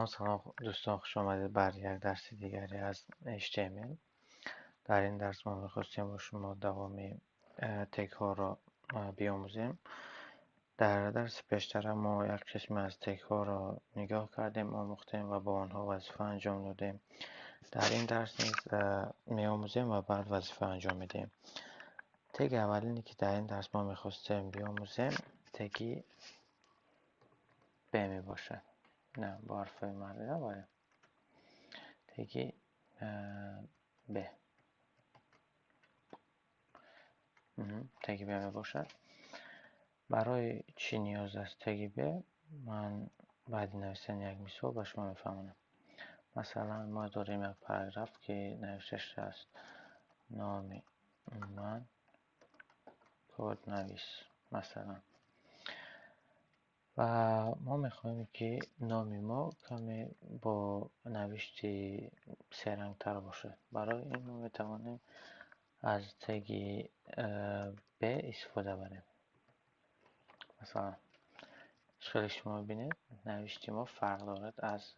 Салом, салом, дӯстон, хуш омадед бар як дарси дигаре аз HTML. Дар ин дарс мо мехостем бо шумо давоми тегҳоро биомӯзем. Дар дарси пештара мо як қисме аз тегҳоро нигоҳ кардем, омӯхтем ва бо онҳо вазифа анҷом додем. Дар ин дарс низ меомӯзем ва баъд вазифа анҷом медиҳем. Теги аввалине, ки дар ин дарс мо мехостем биомӯзем, теги B мебошад. Не, бо ҳарфҳои мардина, бале. Теги B. Теги B мебошад. Барои чӣ ниёз аст теги B? Ман баъди навиштани як мисол ба шумо мефаҳмонам. Масалан, мо дорем як параграф, ки навишта шудааст: номи ман коднавис, масалан. Ва мо мехоҳем, ки номи мо каме бо навишти серангтар бошад. Барои ин мо метавонем аз теги B истифода барем. Масалан, хеле шумо мебинед, навишти мо фарқ дорад аз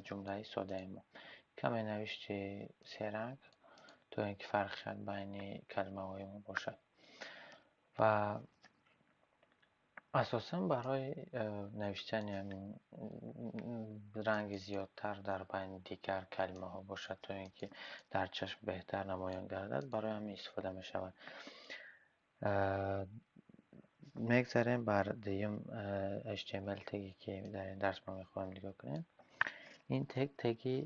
ҷумлаи содаи мо. Каме навишти серанг, то ин ки фарқият байни калимаҳои мо бошад. Ва асосан барои навиштани ҳамин ранги зиёдтар дар байни дигар калимаҳо бошад, то ин ки дар чашм беҳтар намоён гардад, барои ҳамин истифода мешавад. Мегзарем бар дуюм HTML теге, ки дар ин дарс мо мехоҳем нигоҳ кунем. Ин тег теги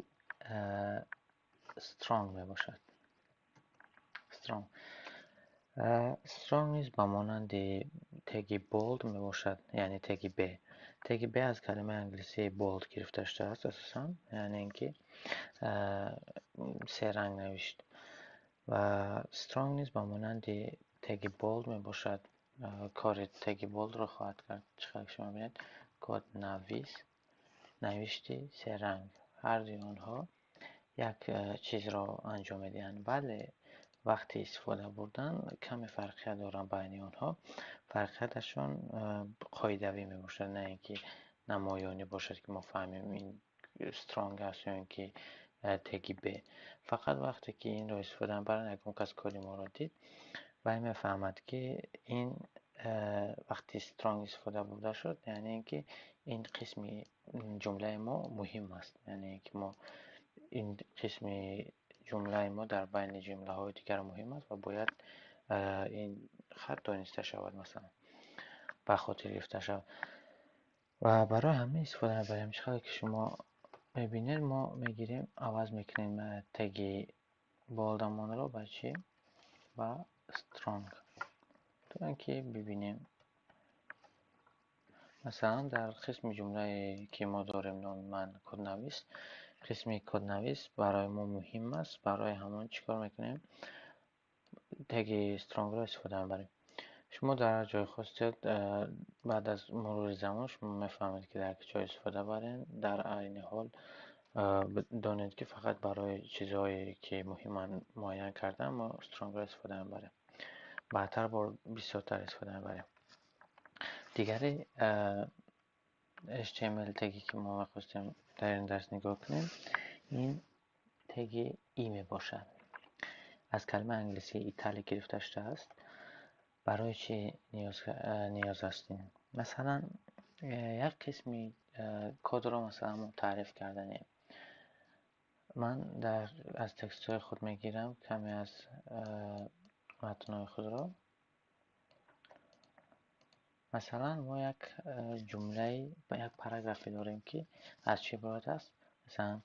strong мебошад. Strong. Strong низ ба монанди теги bold мебошад, яъне теги B. Теги B аз калимаи англисии bold гирифта шудааст асосан, яъне ин ки серанг навишт. Ва strong низ ба монанди теги bold мебошад. Кори теги bold-ро хоҳад кард. Чӣ қадр шумо мебинед, код навис, навишти серанг. Ҳар дуи онҳо як чизро анҷом медиҳанд, вале вақти истифода бурдан каме фарқият доранд байни онҳо. Фарқияташон қоидавӣ мебошад, на ин ки намоёнӣ бошад, ки мо фаҳмем ин strong аст ё ин ки теги B. Фақат вақте ки инро истифода мебаранд, ягон кас коди моро дид, вай мефаҳмад, ки ин вақти strong истифода бурда шуд, яъне ин ки ин қисми ҷумлаи мо муҳим аст, яъне ин ки мо ин қисми ҷумлаи мо дар байни ҷумлаҳои дигар муҳим аст ва бояд ин хат дониста шавад, масалан, ба хотир гирифта шавад. Ва барои ҳамин истифода мебарем. Чӣ қадр ки шумо мебинед, мо мегирем, аваз мекунем теги болдамонро ба чӣ? Ба strong. То ин ки бибинем. Масалан, дар қисми ҷумлае, ки мо дорем номи ман коднавис, қисми коднавис барои мо муҳим аст. Барои ҳамон чӣ кор мекунем? Теги strong-ро истифода мебарем. Шумо дар ҳар ҷое хостед, баъд аз мурури замон шумо мефаҳмед, ки дар куҷо истифода барем. Дар айни ҳол донед, ки фақат барои чизҳое, ки муҳиманд муайян кардан, мо strong-ро истифода мебарем. Баъдтар бор бисёртар истифода мебарем. Дигари HTML теге, ки мо мехостем дар ин дарс нигоҳ кунем, ин теги i мебошад. Аз калимаи англисии italic гирифта шудааст. Барои чӣ ниёз аст ин? Масалан, як қисми кодро масалан мо таъриф карданем. Ман аз текстҳои худ мегирам каме аз матнҳои худро. Масалан, мо як ҷумлаи, як параграфе дорем, ки аз чӣ иборат аст? Масалан,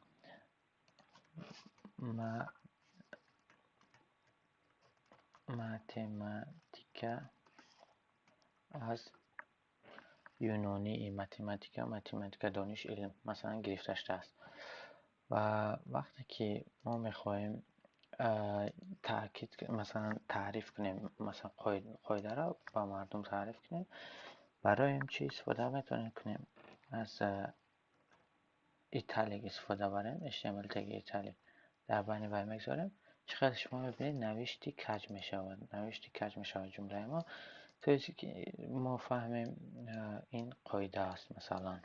математика аз юнонии математика, математика дониш, илм, масалан, гирифта шудааст. Ва вақте ки мо мехоҳем таъкид, масалан, таъриф кунем, масалан, қоидаро ба мардум таъриф кунем, барои ин чӣ истифода метавонем кунем? Аз italic истифода барем, HTML теги italic дар байни вай мегзорем. Чӣ қадр шумо мебинед, навишти каҷ мешавад, навишти каҷ мешавад ҷумлаи мо, то ки мо фаҳмем ин қоида аст, масалан,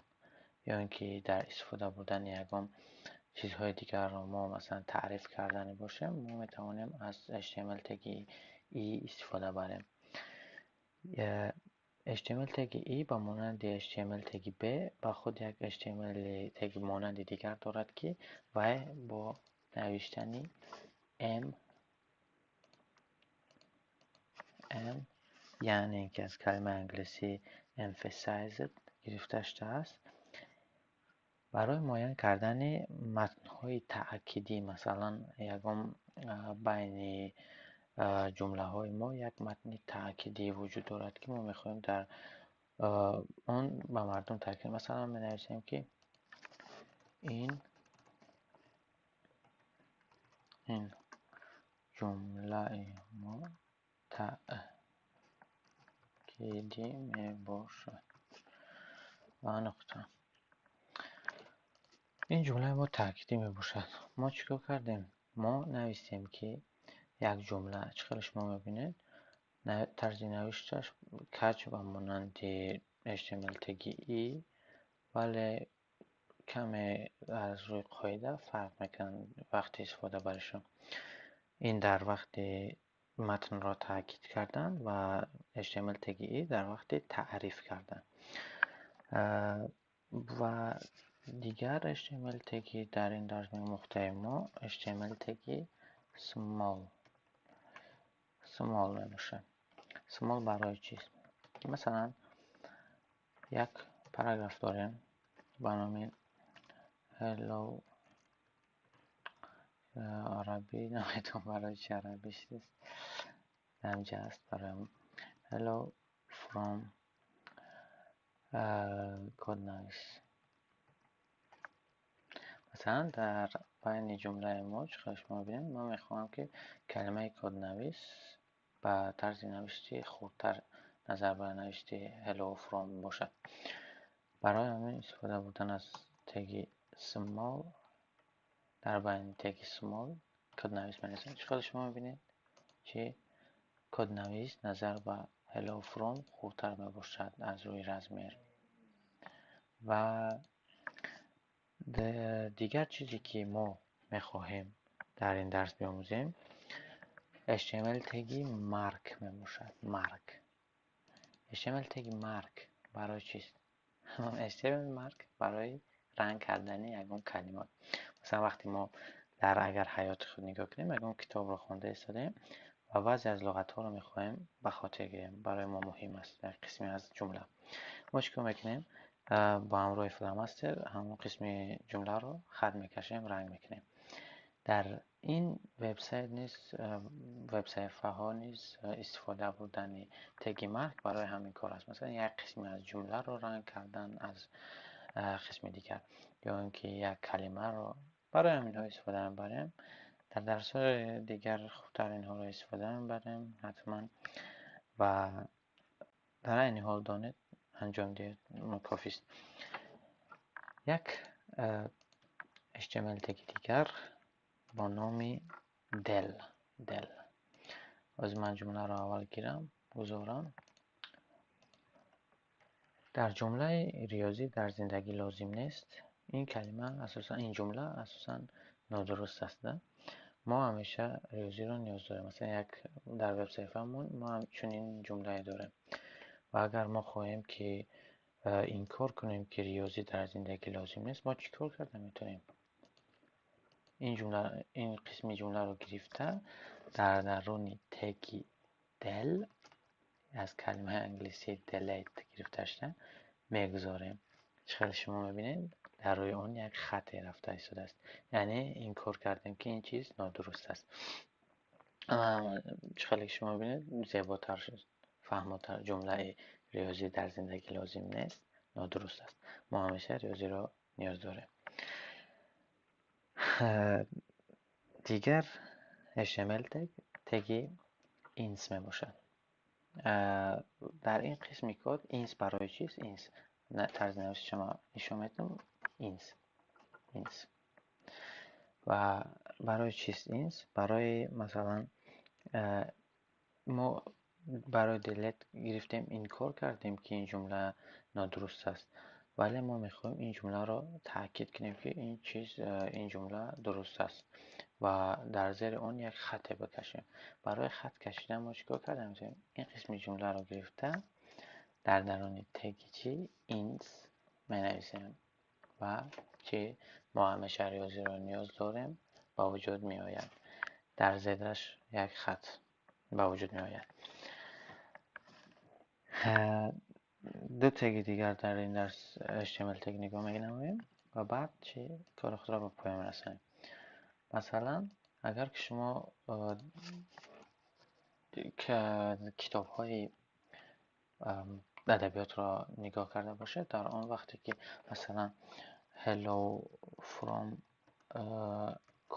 ё ин ки дар истифода бурдани ягон чизҳои дигарро мо, масалан, таъриф кардани бошем, мо метавонем аз HTML теги e истифода барем. HTML теги e ба монанди HTML теги b ба худ як HTML теги монанди дигар дорад, ки вай бо навиштани m m, яъне ки аз калимаи англисӣ emphasized гирифта шудааст, барои муайян кардани матнҳои таъкидӣ. Масалан, ягон байни ҷумлаҳои мо як матни таъкидӣ вуҷуд дорад, ки мо мехоҳем дар он ба мардум таъкид. Масалан, менависем, ки ин ҷумлаи мо таъкидӣ мебошад ва нуқта. Ин ҷумлаи мо таъкидӣ мебошад. Мо чӣ кор кардем? Мо навистем, ки як ҷумла, чӣ хеле шумо мебинед, тарзи навишташ каҷ ба монанди HTML теги e, вале каме аз рӯи қоида фарқ мекунанд вақти истифода баришон. Ин дар вақти матнро таъкид кардан ва HTML теги e дар вақти таъриф кардан. Ва дигар HTML теги дар ин дарс меомӯхтаи мо HTML теги small мебошад. Small барои чист? Масалан, як параграф дорем ба номи hello, арабӣ намедонам барои чи арабӣ чист, ҳамҷа аст барои hello from коднавис. Масалан, дар байни ҷумлаи мо, чӣ хел шумо мебинед, ман мехоҳам, ки калимаи коднавис ба тарзи навишти хурдтар назар ба навишти hello from бошад. Барои ҳамин истифода бурдан аз теги small, дар байни теги small коднавис менависем. Чӣ хел шумо мебинед, чи коднавис назар ба hello from хурдтар мебошад аз рӯи размер. Ва дигар чизе, ки мо мехоҳем дар ин дарс биомӯзем, HTML теги mark мебошад. Mark, HTML теги mark барои чист? HTML mark барои ранг кардани ягон калимот. Масалан, вақте мо дар агар ҳаёти худ нигоҳ кунем, ягон китобро хонда истодаем ва баъзе аз луғатҳоро мехоҳем ба хотир гирем, барои мо муҳим аст як қисме аз ҷумла, мо чӣ кор мекунем? Бо ҳамроҳи фломастер ҳамон қисми ҷумларо хат мекашем, ранг мекунем. Дар ин вебсайт низ, вебсаҳифаҳо низ истифода бурдани теги марк барои ҳамин кор аст. Масалан, як қисме аз ҷумларо ранг кардан аз қисми дигар ё ин ки як калимаро, барои ҳаминҳо истифода мебарем. Дар дарсҳои дигар хубтар инҳоро истифода мебарем ҳатман, ва дар айни ҳол донед, анҷом диҳед, кофист. Як HTML теги дигар бо номи del. Del, ҳозир ман ҷумларо аввал гирам, гузорам. Дар ҷумлаи риёзӣ дар зиндагӣ лозим нест, ин калима асосан, ин ҷумла асосан нодуруст аст. Мо ҳамеша риёзиро ниёз дорем. Масалан, як дар вебсаҳифаамон мо чунин ҷумлае дорем ва агар мо хоҳем, ки инкор кунем, ки риёзӣ дар зиндагӣ лозим нест, мо чӣ кор карда метавонем? Ин ҷумла, ин қисми ҷумларо гирифта, дар даруни теги del, аз калимаи англисии delete гирифта шуда, мегузорем. Чӣ хеле шумо мебинед, дар рӯи он як хате рафта истодааст, яъне инкор кардем, ки ин чиз нодуруст аст. Чӣ хеле шумо мебинед, зеботар шуд, фаҳмотар. Ҷумлаи риёзӣ дар зиндагӣ лозим нест нодуруст аст, мо ҳамеша риёзиро ниёз дорем. Дигар HTML тег, теги ins мебошад. Дар ин қисми код ins барои чист? Ins тарзи нависишро ман нишон медиҳам. Ins, ins ва барои чист ins? Барои, масалан, мо барои delete гирифтем, инкор кардем, ки ин ҷумла нодуруст аст. Вале мо мехоҳем ин ҷумларо таъкид кунем, ки ин чиз, ин ҷумла дуруст аст ва дар зери он як хате бикашем. Барои хат кашидан мо чикор карда метавонем? Ин қисми ҷумларо гирифта дар даруни теги чи инс менависем ва чи мо ҳамеша риёзиро ниёз дорем, ба вуҷуд меояд. Дар зераш як хат ба вуҷуд меояд. Ду теги дигар дар ин дарс HTML тег нигоҳ менамоем ва баъд чи кори худро ба поён мерасонем. Масалан, агар ки шумо китобҳои адабиётро нигоҳ карда бошед, дар он вақте ки масалан hello from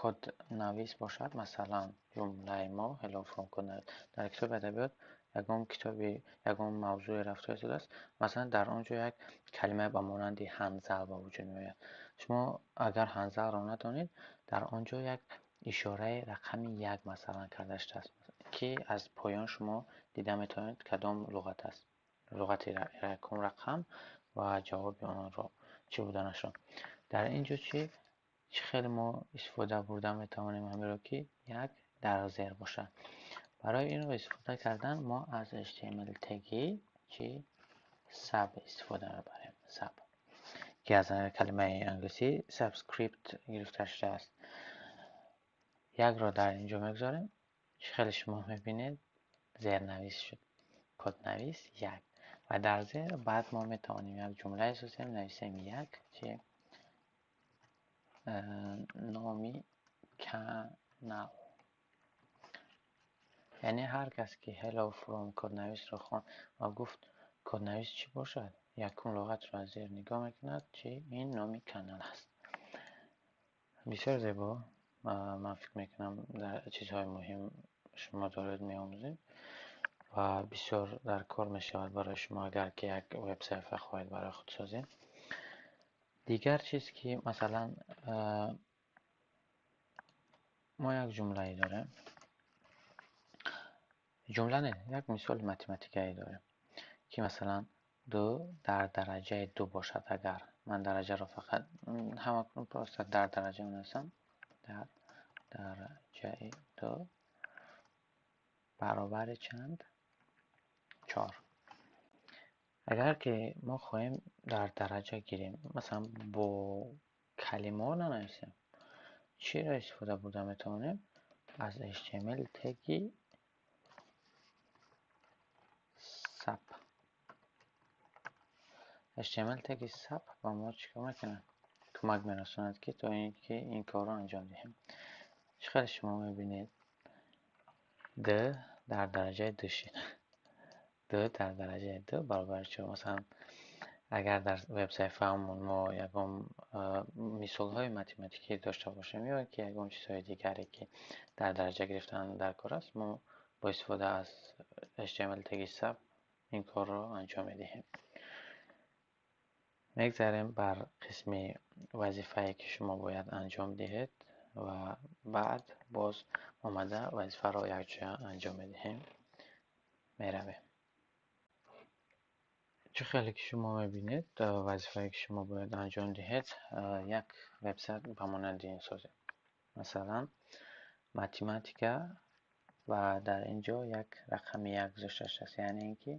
коднавис бошад, масалан ҷумлаи мо hello from коднавис дар китоби адабиёт ягон китоби ягон мавзӯе рафта истодааст, масалан дар он ҷо як калима ба монанди ҳанзал ба вуҷуд меояд. Шумо агар ҳанзалро надонед, дар он ҷо як ишораи рақами як масалан карда шудааст, ки аз поён шумо дида метавонед кадом луғат аст, луғати якум рақам ва ҷавоби онро чӣ буданашро. Дар ин ҷо чӣ хеле мо истифода бурда метавонем ҳаминро, ки як дар зер бошад. Барои инро истифода кардан мо аз HTML теги чи sub истифода мебарем. Sub, ки аз калимаи англисӣ subscript гирифта шудааст. Якро дар ин ҷо мегузорем. Чӣ хеле шумо мебинед, зернавис шуд. Коднавис як. Ва дар зер баъд мо метавонем як ҷумлае созем, нависем як чи номи канал. Яъне ҳар кас ки hello from коднависро хонд ва гуфт коднавис чӣ бошад, якум луғатро аз зер нигоҳ мекунад, чи ин номи канал аст. Бисёр зебо. Ман фикр мекунам, дар чизҳои муҳим шумо доред меомӯзед ва бисёр дар кор мешавад барои шумо, агар ки як веб-саҳифа хоҳед барои худ созед. Дигар чиз ки масалан мо як ҷумлае дорем. Ҷумла не, як мисоли математикае дорем, ки масалан ду дар дараҷаи ду бошад. Агар ман дараҷаро фақат ҳама просто дар дараҷа менависам, дар дараҷаи ду баробари чанд? Чор. Агар ки мо хоҳем дар дараҷа гирем, масалан бо калимаҳо нанависем, чиро истифода бурда метавонем? Аз HTML теги sub. HTML теги sub ба мо чӣ кор мекунад? Кӯмак мерасонад, ки то ин ки ин корро анҷом диҳем. Чӣ хеле шумо мебинед, д дар дараҷаи ду шид. Ду дар дараҷаи ду баробари чор. Масалан, агар дар веб-саҳифаамон мо ягон мисолҳои математикӣ дошта бошем ё ки ягон чизҳои дигаре, ки дар дараҷа гирифтан дар кор аст, мо бо истифода аз HTML теги sub ин корро анҷом медиҳем. Мегзарем бар қисми вазифае, ки шумо бояд анҷом диҳед, ва баъд боз омада вазифаро якҷоя анҷом медиҳем. Меравем. Чӣ хеле ки шумо мебинед, вазифае, ки шумо бояд анҷом диҳед, як вебсайт ба монанди ин созем. Масалан, математика ва дар ин ҷо як рақами як гузошта шудааст, яъне ин ки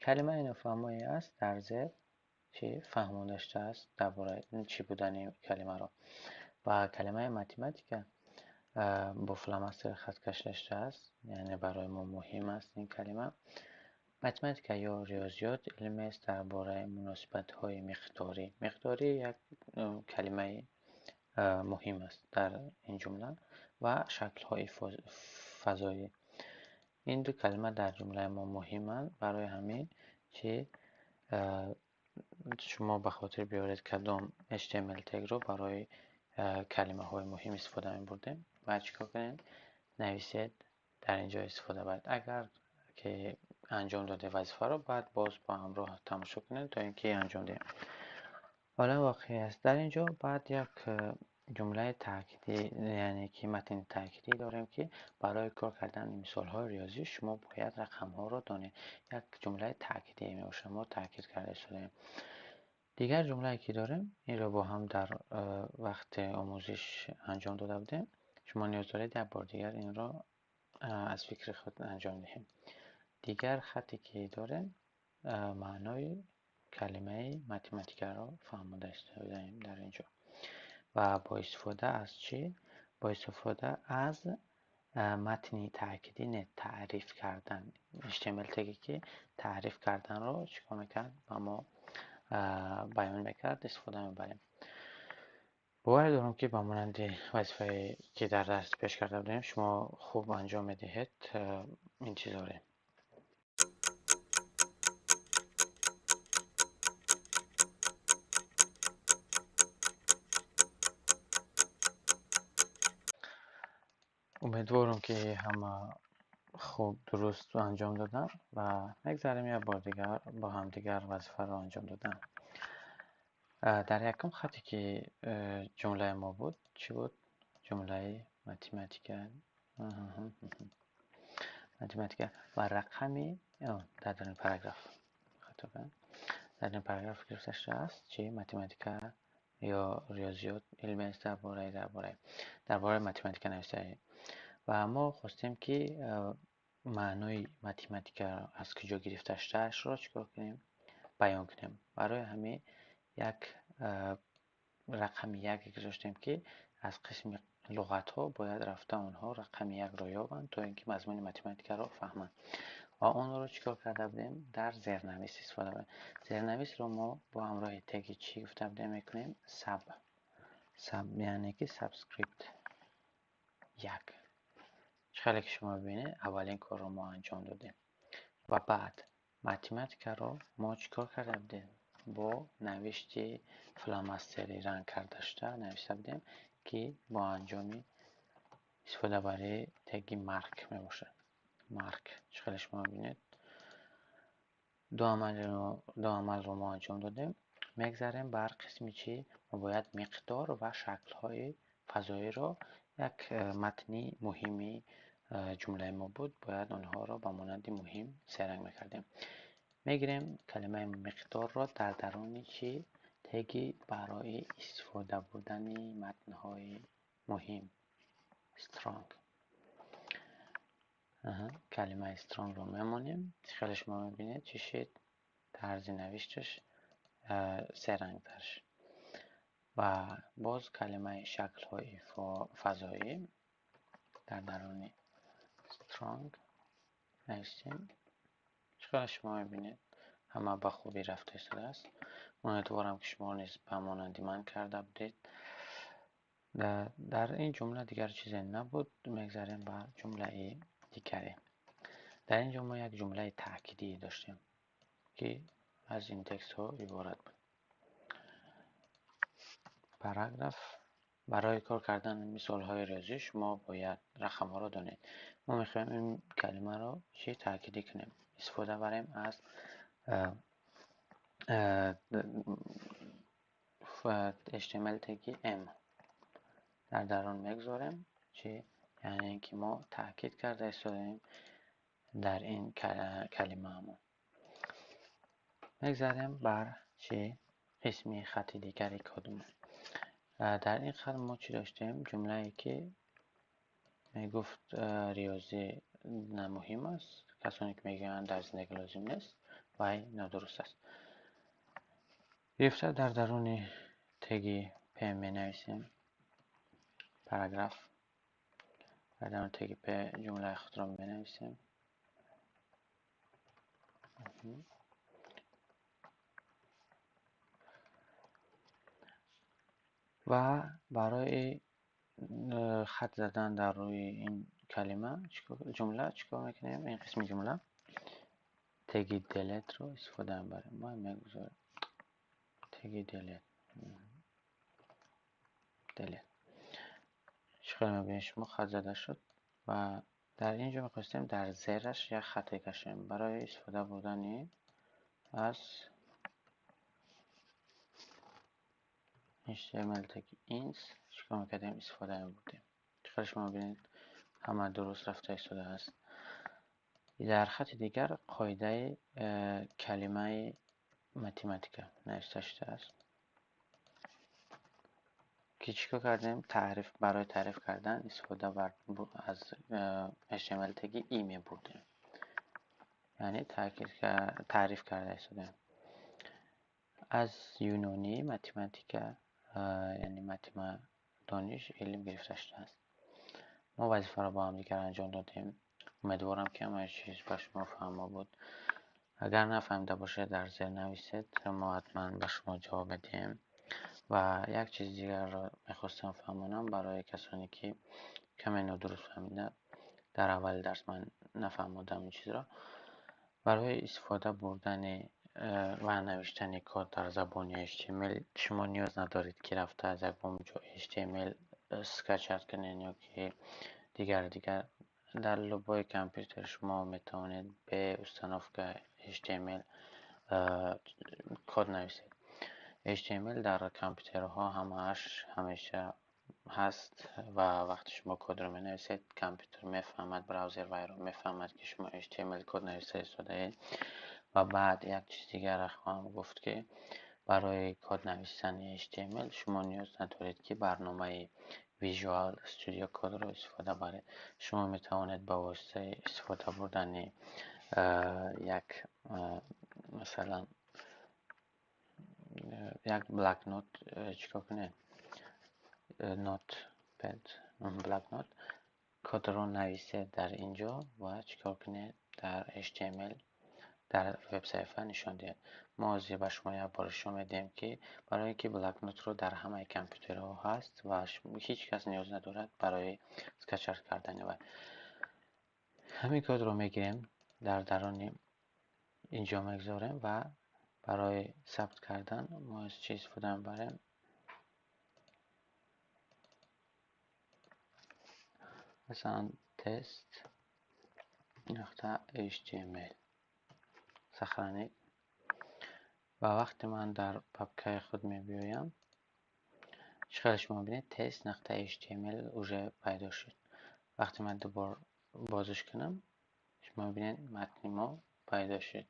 калимаи нофаҳмое аст, дар зер чӣ фаҳмонда шудааст дар бораи чӣ будани калимаро. Ва калимаи математика бо фломастер хат кашида шудааст, яъне барои мо муҳим аст ин калима. Математика ё риёзиёт илмест дар бораи муносибатҳои миқдорӣ. Миқдорӣ як калимаи муҳим аст дар ин ҷумла ва шаклҳои фазоӣ. Ин ду калима дар ҷумлаи мо муҳиманд, барои ҳамин чи шумо ба хотир биёред, кадом HTML тегро барои калимаҳои муҳим истифода мебурдем ва чӣ кор кунед? Нависед, дар ин ҷо истифода баред. Агар ки анҷом доде вазифаро, баъд боз бо ҳамроҳ тамошо кунед, то ин ки анҷом диҳем. Ҳоло воқеӣ аст. Дар ин ҷо баъд як ҷумлаи таъкидӣ, яъне ки матни таъкидӣ дорем, ки барои кор кардани мисолҳои риёзӣ шумо бояд рақамҳоро донед. Як ҷумлаи таъкидӣ мебошад, мо таъкид карда истодаем. Дигар ҷумлае ки дорем, инро бо ҳам дар вақти омӯзиш анҷом дода будем. Шумо ниёз доред як бор дигар инро аз фикри худ анҷом диҳем. Дигар хате ки дорем, маънои калимаи математикаро фаҳмода истодаем дар ин ҷо. Ва бо истифода аз чӣ? Бо истифода аз матни таъкидӣ, не, таъриф кардан. HTML теге ки таъриф карданро чӣ кор мекард? Ба мо баён мекард, истифода мебарем. Боварӣ дорам, ки ба монанди вазифае ки дар дарс пеш карда будем, шумо хуб анҷом медиҳед ин чизҳоро. Умедворам, ки ҳама хуб дуруст анҷом доданд ва мегзарем як бор дигар бо ҳамдигар вазифаро анҷом додан. Дар якум хате ки ҷумлаи мо буд, чӣ буд? Ҷумлаи математика. Математика ва рақами дар даруни параграф. Хато кардам. Дар даруни параграф гирифта шудааст, чи математика ё риёзиёт илме аст дар бораи математика навиштаем. Ва мо хостем, ки маънои математика аз куҷо гирифта шудаашро чӣ кор кунем? Баён кунем. Барои ҳамин як рақами як гузоштем, ки аз қисми луғатҳо бояд рафта онҳо рақами якро ёбанд, то ин ки мазмуни математикаро фаҳманд. Ва онро чӣ кор карда будем? Дар зернавис истифода будем. Зернависро мо бо ҳамроҳи теги чӣ гуфта будем мекунем? Sub. Sub, яъне ки subscript як. Чӣ хеле ки шумо бибинед, аввалин корро мо анҷом додем. Ва баъд математикаро мо чӣ кор карда будем? Бо навишти фломастери ранг карда шуда навишта будем, ки бо анҷоми истифода барои теги mark мебошад. Mark, чӣ хеле шумо бибинед, ду амалро мо анҷом додем. Мегзарем бар қисми чӣ? Мо бояд миқдор ва шаклҳои фазоиро, як матни муҳими ҷумлаи мо буд, бояд онҳоро ба монанди муҳим серанг мекардем. Мегирем калимаи миқдорро дар даруни чӣ? Теги барои истифода бурдани матнҳои муҳим strong. Калимаи strong-ро мемонем. Хеле шумо мебинед, чӣ шид? Тарзи навишташ серангтар. Ва боз калимаи шаклҳои фазоӣ дар даруни strong навиштем. Чӣ қадар шумо мебинед, ҳама ба хубӣ рафта истодааст. Умедворам, ки шумо низ ба монанди ман карда будед. Дар ин ҷумла дигар чизе набуд. Мегзарем ба ҷумлаи дигаре. Дар ин ҷо мо як ҷумлаи таъкидӣ доштем, ки аз ин текстҳо иборат буд. Параграф. Барои кор кардан мисолҳои риёзӣ шумо бояд рақамҳоро донед. Мо мехоҳем ин калимаро чӣ таъкидӣ кунем? Истифода барем аз HTML теги M. Дар дарун мегузорем, чӣ? Яъне ин ки мо таъкид карда истодаем дар ин калимаамон. Мегзарем бар чӣ? Қисми хати дигари кодумон. Дар ин хат мо чӣ доштем? Ҷумлае ки мегуфт, риёзӣ намуҳим аст, касоне ки мегӯянд дар зиндагӣ лозим нест, вай нодуруст аст. Гирифта дар даруни теги P менависем параграф. Дар даруни теги P ҷумлаи худро менависем. Ва барои хат задан дар рӯи ин калима, ҷумла чӣ кор мекунем? Ин қисми ҷумла теги delete-ро истифода мебарем. Мо мегузорем теги delete. Delete. Чӣ хел мебинед шумо, хат зада шуд ва дар ин ҷо мехостем дар зераш як хате кашем барои истифода бурдани аз HTML теги ins чӣ кор мекардем? Истифода мебурдем. Чӣ хел шумо бинед, ҳама дуруст рафта истодааст. Дар хати дигар қоидаи калимаи Математика навишта шудааст, ки чӣ кор кардем? Таъриф, барои таъриф кардан истифода аз HTML теги и мебурдем, яъне таъриф карда истодем. Аз юнонӣ математика, яъне матема дониш, илм гирифта шудааст. Мо вазифаро бо ҳамдигар анҷом додем. Умедворам, ки ҳамаи чиз ба шумо фаҳмо буд. Агар нафаҳмида бошед, дар зер нависед, мо ҳатман ба шумо ҷавоб медиҳем. Ва як чизи дигарро мехостам фаҳмонам барои касоне, ки каме нодуруст фаҳмида. Дар аввали дарс ман нафаҳмодам ин чизро. Барои истифода бурдани ва навиштани код дар забони HTML шумо ниёз надоред, ки рафта аз ягон ҷо HTML скачать кунед ё ки дигар дигар. Дар любой компютер шумо метавонед бе установка HTML код нависед. HTML дар компютерҳо ҳамааш ҳамеша ҳаст ва вақте шумо кодро менависед, компютер мефаҳмад, браузер вайро мефаҳмад, ки шумо HTML код нависта истодаед. Ва баъд як чиз дигарро хоҳам гуфт, ки барои код нависани HTML шумо ниёз надоред, ки барномаи Visual Studio Code-ро истифода баред. Шумо метавонед ба воситаи истифода бурдани як, масалан, як блокнот чӣ кор кунед, notepad, блокнот, кодро нависед дар ин ҷо ва чӣ кор кунед, дар HTML дар вебсаҳифа нишон диҳед. Мо ҳозир ба шумо як бор нишон медиҳем, ки барое ки блокнотро дар ҳамаи компютерҳо ҳаст ва ҳеҷ кас ниёз надорад барои скачать кардани вай. Ҳамин кодро мегирем, дар дарони инҷо мегузорем ва барои сабт кардан мо аз чӣ истифода мебарем? Масалан, test.html, сохранить. Ва вақте ман дар папкаи худ мебиёям, чӣ хеле шумо бинед, test.html уже пайдо шуд. Вақте ман дубор бозиш кунам, шумо бинед, матни мо пайдо шуд.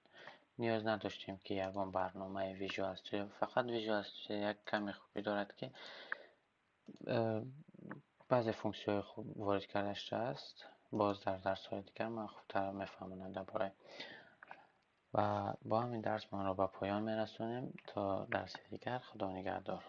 Ниёз надоштем, ки ягон барномаи Visual Studio. Фақат Visual Studio як каме хубӣ дорад, ки баъзе функсияҳои хуб ворид карда шудааст. Боз дар дарсҳои дигар ман хубтар мефаҳмонам дар бораи. Ва бо ҳамин дарс моро ба поён мерасонем. То дарси дигар, Худо нигаҳдор.